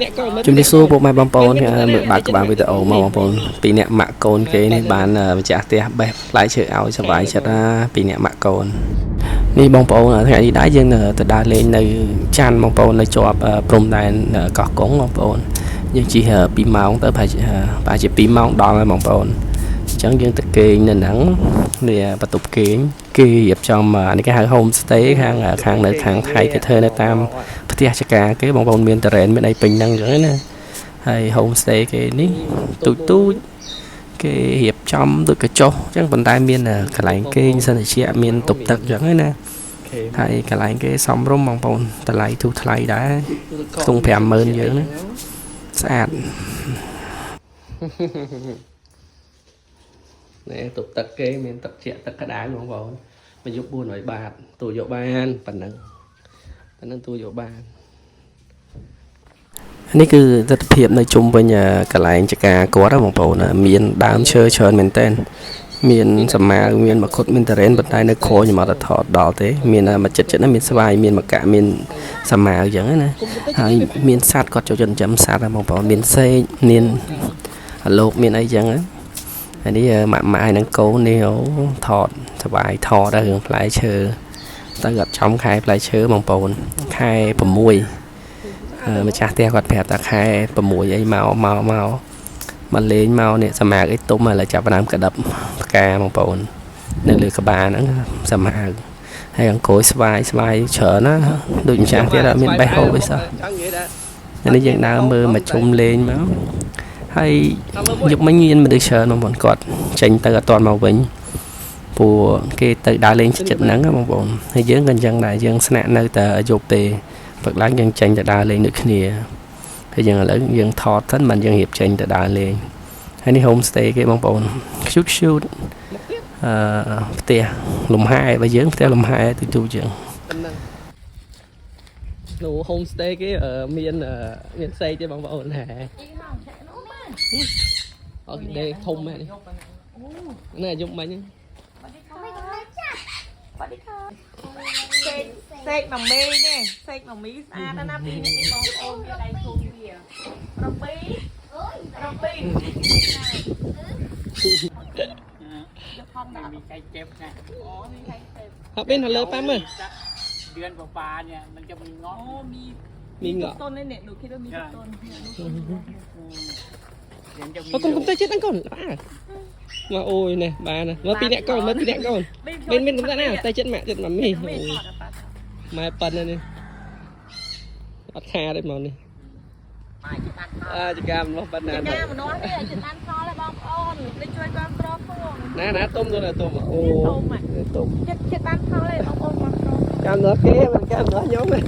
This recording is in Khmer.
អ្នកកូនមើល ជំរាបសួរពុកម៉ែបងប្អូនមើលបើកក្បាលវីដេអូមកបងប្អូនពីរអ្នកម៉ាក់កូនគេនេះបានម្ចាស់ផ្ទះបេះផ្លែឈើឲ្យសប្បាយចិត្តណាពីរអ្នកម៉ាក់កូននេះបងប្អូនថ្ងៃនេះដែរយើងទៅដើរលេងនៅច័ន្ទបងប្អូននៅជាប់ព្រំដែនកោះកុងបងប្អូនយើងជិះ2ម៉ោងទៅប្រហែលជា2ម៉ោងដល់ហើយបងប្អូនអញ្ចឹងយើងទៅគេងនៅហ្នឹងនេះបន្ទប់គេងគេរៀបចំអានេះគេហៅ home stay ខាងខាងនៅខាងថៃគេធ្វើនៅតាម ផ្ទះចកាគេបងប្អូនមានតរ៉េនមានអីពេញហ្នឹងអញ្ចឹងណាហើយ home stay គេនេះទូចទូចគេរៀបចំដូចកញ្ចុះអញ្ចឹងប៉ុន្តែមានកន្លែងគេងសិនជាមានទប់ទឹកអញ្ចឹងណាហើយកន្លែងគេសមរម្យបងប្អូនតម្លៃធូរថ្លៃដែរខ្ទង់50000យើងណាស្អាតនេះទប់ទឹកគេមានទឹកជាក់ទឹកក្តៅបងប្អូនមួយយប់400បាតទូយកបានប៉ុណ្ណឹងប៉ុណ្ណឹងទូយកបាន នេះគឺទស្សនភាពនៅជុំវិញកន្លែងចការគាត់ណាបងប្អូនមានដើមឈើច្រើនមែនទែនមានសម្មាមានមគុតមានតរ៉េនប៉ុន្តែនៅក្រោយខ្ញុំអត់ថតដល់ទេមានមកចិត្តចិត្តណាមានស្វាយមានមកកាក់មានសម្មាអញ្ចឹងណាហើយមានសត្វគាត់ចូលចិត្តចិញ្ចឹមសត្វណាបងប្អូនមានសេកមានអាលោកមានអីចឹងណាហើយនេះម៉ាក់ម៉ាក់ហើយនឹងកូននេះអូថតសប្បាយថតដែររឿងផ្លែឈើទៅអត់ចំខែផ្លែឈើបងប្អូនខែ6 ម្ចាស់ផ្ទះគាត់ប្រាប់ថាខែ6អីមកមកមកមកលេងមកនេះសមាកអីទុំឥឡូវចាប់ផ្ដើមក្តាប់ផ្កាបងប្អូននៅលើក្បាលហ្នឹងសមាកហើយអង្គុយស្វាយស្វាយច្រើនណាដូចម្ចាស់ទៀតអត់មានបេះហូបអីសោះ ចង់និយាយថា នេះយើងដើរមើលមកជុំលេងមកហើយយប់មិញមានមនុស្សច្រើនបងប្អូនគាត់ចេញទៅអត់ទាន់មកវិញព្រោះគេទៅដើរលេងចិត្តហ្នឹងបងប្អូនហើយយើងក៏អញ្ចឹងដែរយើងស្នាក់នៅតែយប់ទេព្រឹកឡើងយើងចេញទៅដើរលេងដូចគ្នាហើយយើងឥឡូវយើងថតសិនមិនយើងរៀបចេញទៅដើរលេងហើយនេះ home stay គេបងប្អូន cute cute អឺផ្ទះលំហែបើយើងផ្ទះលំហែទូទូជាង ប៉ុណ្ណឹងនៅ home stay គេមានមានសេកទេបងប្អូនហែអូគេដេធំហ្នឹងនេះយប់មិញ សេកសេកម៉ាមីនេះសេកម៉ាមីស្អាតណាស់ណាពីនេះបងប្អូនមានដៃគូវារ៉ូប៊ីរ៉ូប៊ី ไม่มีใครเจ็บนะ អូមានใครเจ็บ ហ៎បិន hello ប៉ាមើល เดือนกว่าๆเนี่ยมันจะมีงอก អូมี มีเงาะ ต้นนี่เนี่ยหนูคิดว่ามีทุกต้นเนี่ยลูกต้น เดี๋ยวจะมี អរគុណគុំទៅចិត្តហ្នឹងកូនបាទមកអូយនេះបានណាមើលពីអ្នកកូនមើលពីអ្នកកូនមិនមានកំណត់ណាតែចិត្តម៉ាក់ចិត្តម៉ាមី ไม่ អូយ ถอดอะป้า ម៉ែប៉ិននេះអត់ខាតទេមកនេះអាចកម្មនោះប៉ិនណា ចាម្នាស់នេះចិត្តបានផលហើយបងប្អូនលេជួយគ្រប់គ្រងផង ណាណាទុំទៅណាទុំអូ ទុំ ទុំ ចិត្តចិត្តបានផលហើយបងប្អូនគ្រប់គ្រង កម្មនោះគេមិនកម្មនោះខ្ញុំទេ